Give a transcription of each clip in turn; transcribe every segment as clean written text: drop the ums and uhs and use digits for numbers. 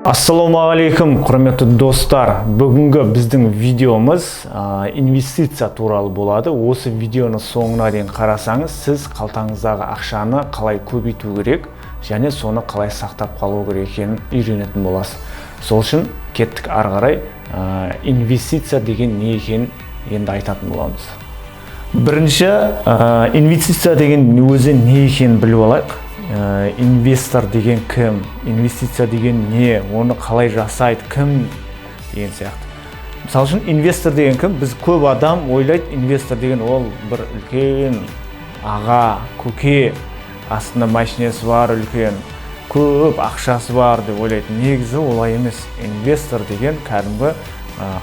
Ассалаумағалейкум, құрметті достар! Бүгінгі біздің видеомыз инвестиция туралы болады. Осы видеоны соңына дейін қарасаңыз, сіз қалтаңыздағы ақшаны қалай көбейту керек және соны қалай сақтап қалу керек екенін үйренетін боласыз. Сол үшін кеттік ары қарай, инвестиция деген не екенін енді айтатын боламыз. Бірінші, инвестиция деген өзі не екенін біліп алайық. Инвестор деген кім, инвестиция деген не, оны қалай жасайды, кім деген сияқты. Мысалы үшін, инвестор деген кім? Біз, көп адам ойлайды, инвестор деген ол бір үлкен аға, көке, астында машинесі бар, үлкен көп ақшасы бар деп ойлайды. Негізі олай емес. Инвестор деген кәдімгі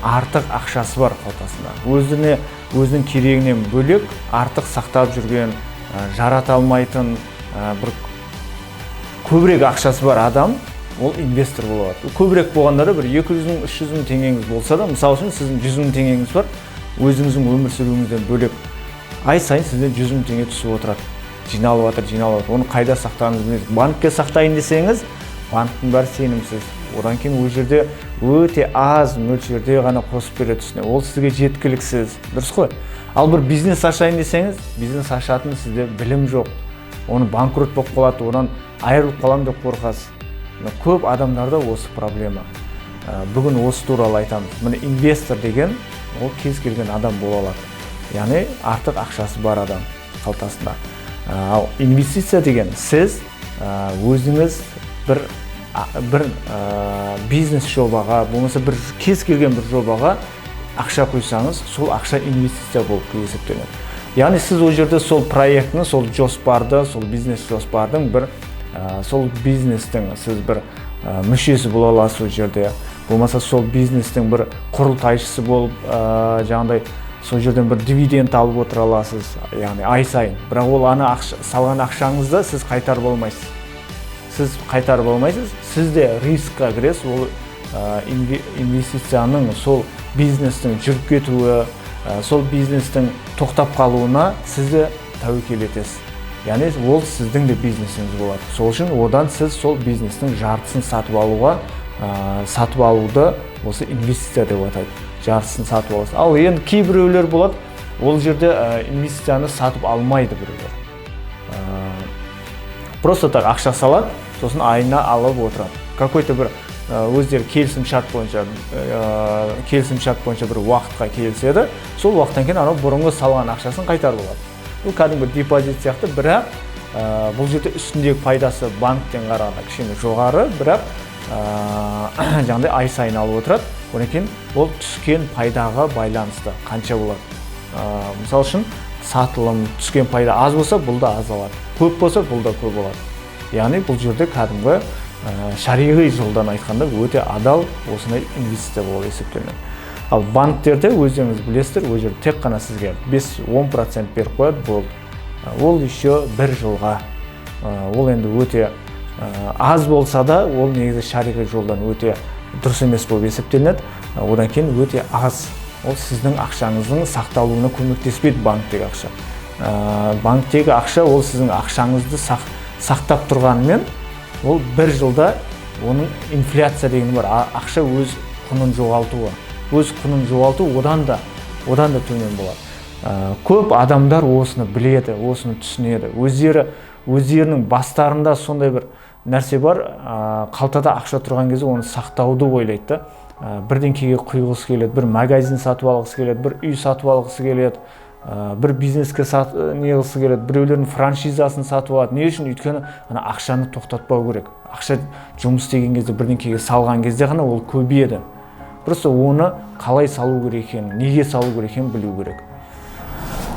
артық ақшасы бар қалтасында, өзіне, өзінің керегінен бөлек артық сақтап жүрген, жарата алмайтын, бір көбірек ақшасы бар адам, ол инвестор бола алады. Көбірек болғанда да, бір 200 мың, 300 мың теңгеңіз болса да. Мысалы үшін, сіздің 100 мың теңгеңіз бар, өзіңіздің өмір сүруіңізден бөлек ай сайын сізден 100 мың теңге түсіп отырады, жиналып жатыр, жиналып жатыр. Оны қайда сақтағаныңызды білмейсіз. Банкке сақтайын десеңіз, банктің бәрі сенімсіз. Одан кейін ол жерде өте аз мөлшерде ғана қосып береді үстіне, ол сізге жеткіліксіз, дұрыс қой? Ал бір бизнес ашайын десеңіз, бизнес ашатын сізде білім жоқ, оны банкрот болып қалады, одан айырылып қаламын деп қорқасыз. Мына көп адамдарда осы проблема. Бүгін осы туралы айтамыз. Міне, инвестор деген ол кез келген адам бола алады, яғни артық ақшасы бар адам қалтасында. Ал инвестиция деген сіз өзіңіз бір бизнес жобаға, болмаса бір кез келген бір жобаға ақша құйсаңыз, сол ақша инвестиция болып есептелінеді. Яғни сіз ол жерде сол проектіні, сол жоспарды, сол бизнес жоспардың бір сол бизнестің сіз бір мүшесі бола аласыз ол жерде, болмаса сол бизнестің бір құрылтайшысы болып, жаңағыдай сол жерден бір дивиденд алып отыра аласыз, яғни ай сайын. Бірақ ол ана ақша, салған ақшаңызды сіз қайтарып алмайсыз, сіз қайтарып алмайсыз, сіз де рискқа кіресіз. Ол инвестицияның, сол бизнестің жүріп кетуі, сол бизнестің тоқтап қалуына сіз де тәуекел етесіз, яғни ол сіздің де бизнесіңіз болады. Сол үшін одан сіз сол бизнестің жартысын сатып алуға, сатып алуды осы инвестиция деп атайды. Жартысын сатып аласыз. Ал енді кейбіреулер болады, ол жерде инвестицияны сатып алмайды біреулер. Просто так ақша салады, сосын айына алып отырады. Какой-то бір өздері келісім шарт бойынша бір уақытқа келіседі. Сол уақыттан кейін анау бұрынғы салған ақшасын қайтарып алады. Бұл кәдімгі депозит сияқты, бірақ бұл жерде үстіндегі пайдасы банктен қарағанда кішкене жоғары, бірақ жаңағыдай ай сайын алып отырады. Одан кейін ол түскен пайдаға байланысты қанша болады. Мысалы үшін, сатылым түскен пайда аз болса, бұл да аз алады, көп болса, бұл да көп алады. Яғни бұл жерде кәдімгі шариғи жолдан айтқанда, өте адал осындай инвестиция болып есептелінеді. Ал банктерде, өздеріңіз білесіздер, ол жерде тек қана сізге 5-10% беріп қояды, болды. Ол еще бір жылға. Ол енді өте аз болса да, ол негізі шариғи жолдан өте дұрыс емес болып есептелінеді. Одан кейін өте аз, ол сіздің ақшаңыздың сақталуына көмектеспейді. Банктегі ақша, банктегі ақша ол сіздің ақшаңызды сақтап тұрғанымен, ол бір жылда оның инфляция деген бар, ақша өз құнын жоғалтуы, өз құнын жоғалту одан да төмен болады. Көп адамдар осыны біледі, осыны түсінеді. Өздері, өздерінің бастарында сондай бір нәрсе бар, қалтада ақша тұрған кезде оны сақтауды ойлайды да. Бірдеңкеге құйғысы келеді, бір магазин сатып алғысы келеді, бір үй сатып алғысы келеді, бір бизнеске не қылғысы келеді, біреулердің франшизасын сатып алады. Не үшін? Өйткені ана ақшаны тоқтатпау керек. Ақша жұмыс істеген кезде, бірдеңкеге салған кезде ғана ол көбейеді. Просто оны қалай салу керек екенін, неге салу керек екенін білу керек.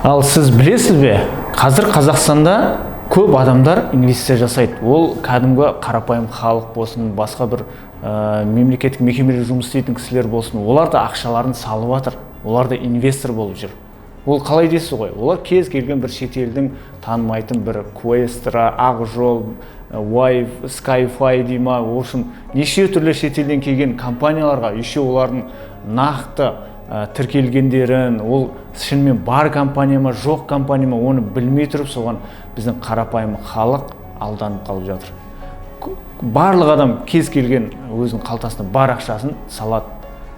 Ал сіз білесіз бе, қазір Қазақстанда көп адамдар инвестиция жасайды. Ол кәдімгі қарапайым халық болсын, басқа бір мемлекеттік мекемеде жұмыс істейтін кісілер болсын, олар да ақшаларын салып жатыр, олар да инвестор болып жүр. Ол қалай дейсіз ғой? Олар кез келген бір шетелдің танымайтын бір Куэстра, Ақ жол, Вайф, Скайфай дей ма, в общем, неше түрлі шетелден келген компанияларға, еще олардың нақты тіркелгендерін, ол шынымен бар компания ма, жоқ компания ма, оны білмей тұрып, соған біздің қарапайым халық алданып қалып жатыр. Барлық адам кез келген өзінің қалтасына бар ақшасын салады.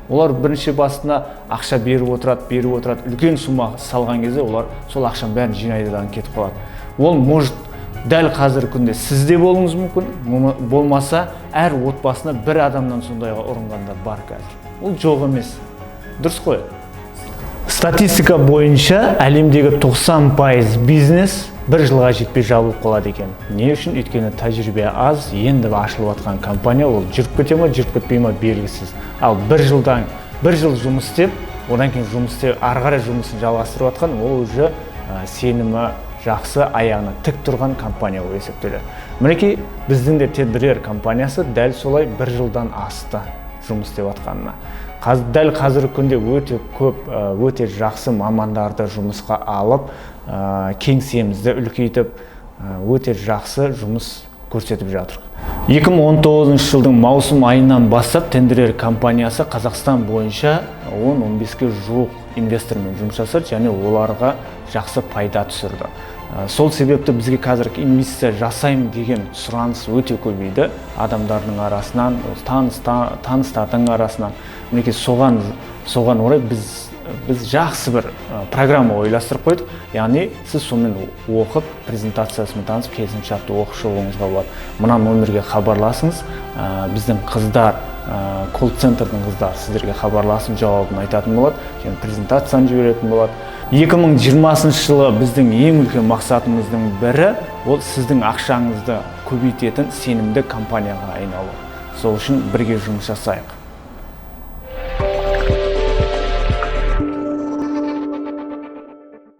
Олар бірінші басына ақша беріп отырады, беріп отырады. Үлкен сумма салған кезде олар сол ақшаның бәрін жинайды да кетіп қалады. Ол может дәл қазіргі күнде сізде болуыңыз мүмкін, болмаса әр отбасына бір адамнан сондайға ұрынғандар бар қазір. Ол жоқ емес. Дұрыс қой. Статистика бойынша әлемдегі 90% бизнес бір жылға жетпей жабылып қалады екен. Не үшін? Өйткені тәжірибе аз, енді ашылып жатқан компания ол жүріп кете ма, жүріп кетпей ма белгісіз. Ал бір жыл жұмыс істеп, одан кейін жұмыс істеп, ары қарай жұмысын жалғастырып жатқан, ол уже сенімі жақсы, аяғына тік тұрған компания болып есептеледі. Мінекей, біздің де Тендер компаниясы дәл солай бір жылдан асты жұмыс істеп жатқанына. Дәл қазіргі күнде өте көп, өте жақсы мамандарды жұмысқа алып, кеңсемізді үлкейтіп, өте жақсы жұмыс көрсетіп жатырмыз. 2019 жылдың маусым айынан бастап Тендер компаниясы Қазақстан бойынша 10-15-ке жуық инвестормен жұмыс жасады және оларға жақсы пайда түсірді. Сол себепті бізге қазір инвестиция жасаймын деген сұраныс өте көбейді адамдардың арасынан, таныстардың арасынан. Мінекей, соған орай біз жақсы бір программа ойластырып қойдық. Яғни сіз сонымен оқып, презентациясымен танысып, келісімшартты оқып шығуыңызға болады. Мына номерге хабарласыңыз, біздің қыздар, колл-центрдің қыздары сіздерге хабарласып жауабын айтатын болады және презентацияны жіберетін болады. 2020 жылы біздің ең үлкен мақсатымыздың бірі ол сіздің ақшаңызды көбейтетін сенімді компанияға айналу. Сол үшін бірге жұмыс жасайық.